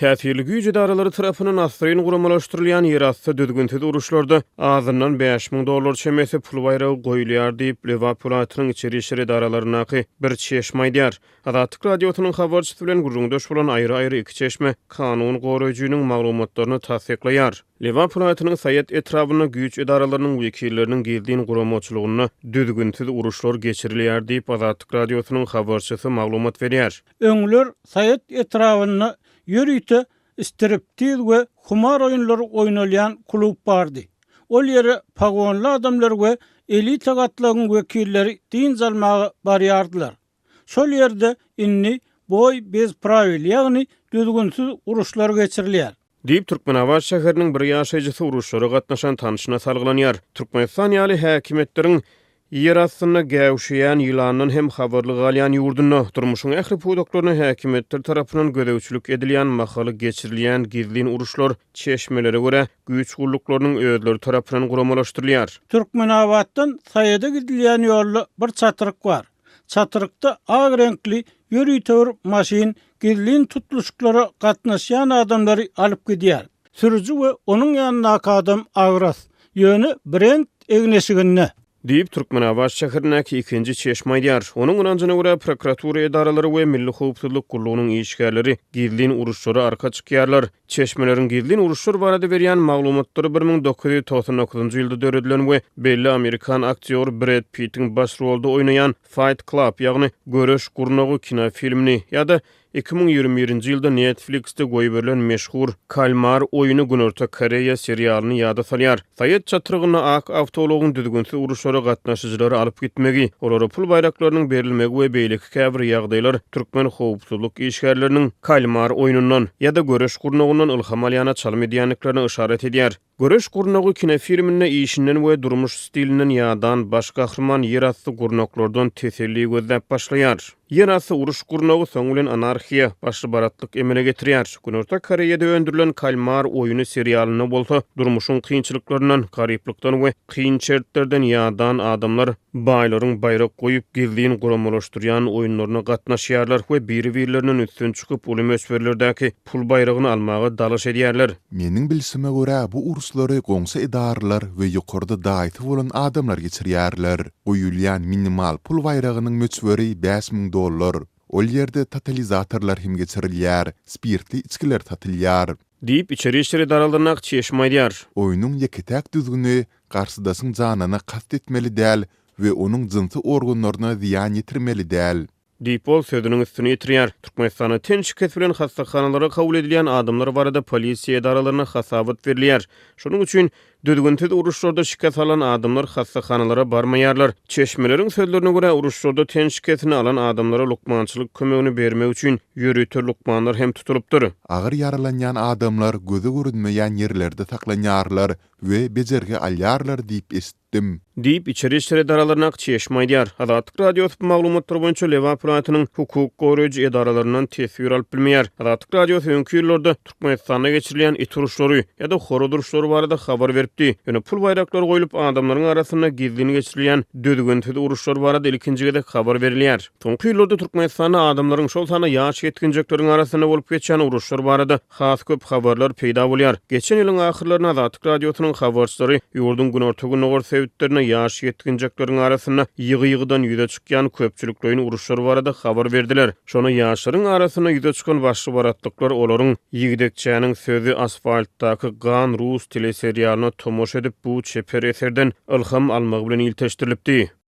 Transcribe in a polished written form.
Täsirli güýç edaralary tarapyndan assyryn guramalaşdyrylýan ýerasty düzgünsiz uruşlarda azyndan 5000 dollar çemesi pul baýragy goýulýar diýip, Lebap welaýatynyň içeri işler edaralaryndaky bir çeşme aýdýar. Azatlyk Radiosynyň habarçysy bilen gürrüňdeş bolan aýry-aýry iki çeşme kanun goraýjynyň maglumatlaryny tassyklaýar. Lebap welaýatynyň Saýat etrabynda güýç edaralarynyň wekilleriniň gizlin guramaçylygynda düzgünsiz uruşlar geçirilýär diýip, Azatlyk Radiosynyň habarçysy maglumat berýär. Öňler Saýat etrabynda ýörite striptiz we humar oýunlary oýnalýan klub bardy. Ol ýere pagonly adamlar we elita gatlagyň wekilleri dynç almaga barýardylar. Şol ýerde indi boý bez prawil, ýagny düzgünsiz uruşlar geçirilýär. Diýip, Türkmenabat şäheriniň bir ýaşaýjysy uruşlara gatnaşan tanşyna salgylanýar. Türkmenistan ýaly häkimiýetleriň ýer astynda gäwşeýän ýylandan hem habarly galýan ýurdunda, durmuşyň ähli pudaklaryna häkimiýetler tarapyndan gözegçilik edilýän mahaly geçirilýän gizlin uruşlar, çeşmelere görä, güýç gulluklarynyň özleri tarapyndan guramalaşdyrylýar. Türkmenabatdan Saýada gidilýän ýolda bir çatryk bar. Çatrykda ak reňkli ýörite bir maşyn gizlin tutluşyklara gatnaşýan adamlary alyp gidýär. Sürüji we onuň ýanyndaky adam agras, ýöne brend egin-eşiginde. Diýip, Türkmenabat şäherindäki ikinji çeşme aýdýar. Onuň ynanjyna görä, prokuratura edaralary we Milli howpsuzlyk gullugynyň işgärleri gizlin uruşlara arka çykýarlar. Çeşmeleriň gizlin uruşlar barada berýän maglumatlary 1999-njy ýylda döredilen we belli amerikan aktýory Bred Pittiň baş rolda oýnaýan Fight Club, ýagny Göreş gurnagy kinofilmini ýa-da 2021-nji ýylda Netflix-de goýberilen meşhur Kalmar oýuny Günorta Koreýa serialyny ýada salýar. Saýat çatrygynda ak awtoulagyň düzgünsiz uruşlara gatnaşyjylary alyp gitmegi, olara pul baýraklarynyň berilmegi we beýleki käbir ýagdaýlar türkmen howpsuzlyk işgärleriniň Kalmar oýnundan ýa-da Göreş gurnagyndan ylham alýana çalym edýändiklerine yşarat edýär. Göreş gurnagy kinofilminde işinden we durmuş stilinden ýadan baş gahryman ýerasty gurnaklardan teselli gözläp başlaýar. Ýerasty uruş gurnagy soň bilen anarhiýa, başly-baratlyk emele getirýär. Günorta Koreýada öndürilen Kalmar oýuny serialynda bolsa durmuşyň kynçylyklaryndan, garyplykdan we kyn şertlerden ýadan adamlar baýlaryň baýrak goýup, gizlin guramalaşdyrýan oýunlaryna gatnaşýarlar we biri-birlerinden üstün çykyp, uly möçberlerdäki pul baýragyny almaga dalaş edýärler. Meniň bilşime görä bu uruşlary goňşy edaralar we ýokarda daýysy bolan adamlar geçirýärler. Goýulýan minimal pul baýragynyň möçberi 5000 dollar. Ol ýerde totalizatorlar hem geçirilýär, spirtli içgiler satylýar. Diýip, içeri işler edaralaryndaky çeşme aýdýar. Oýnuň ýeke-täk düzgüni, garşydaşyň janyna kast etmeli däl we onuň jynsy organlaryna zyýan ýetirmeli däl. Diýip, ol sözüniň üstüni ýetirýär. Türkmenistanda ten şikesi bilen hassahanalara kabul edilýän adamlar barada polisiýa edaralaryna hasabat berilýär. Şonuň üçin, düzgünsiz uruşlarda şikes alan adamlar hassahanalara barmaýarlar. Çeşmeleriň sözlerine görä, uruşlarda ten şikesini alan adamlara lukmançylyk kömegini bermek üçin ýörite lukmanlar hem tutulypdyr. Agyr ýaralanýan adamlar göze görünmeýän ýerlerde saklanýarlar we bejergi alýarlar diýip eşitdim. Diýip, içeri işler edaralaryndaky çeşme aýdýar. Azatlyk Radiosy bu maglumatlar boýunça Lebap welaýatynyň hukuk goraýjy edaralaryndan teswir alyp bilmeýär. Azatlyk Radiosy öňki ýyllarda Türkmenistanda geçirilýän it uruşlary ýa-da horaz uruşlary barada habar beripdi. Ýöne pul baýraklary goýlup, adamlaryň arasynda gizlin geçirilýän düzgünsiz uruşlar barada ilkinji gezek habar berilýär. Soňky ýyllarda Türkmenistanda adamlaryň, şol sanda ýaş ýetginjekleriň arasynda bolup geçýän uruşlar barada has köp habarlar peýda bolýar. Geçen ýylyň ahyrlarynda Azatlyk Radiosynyň habarçylary ýurduň günorta-gündogar sebitlerinde ýaş ýetginjekleriň arasynda ýygy-ýygydan ýüze çykýan köpçülikleýin uruşlar barada habar berdiler. Şonda ýaşlaryň arasynda ýüze çykan başly-baratlyklar olaryň Ýigdekçäniň sözi asfaltdaky gan rus teleserialyna tomaşa edip, bu çeper eserden ylham almagy bilen ilteşdirilipdi.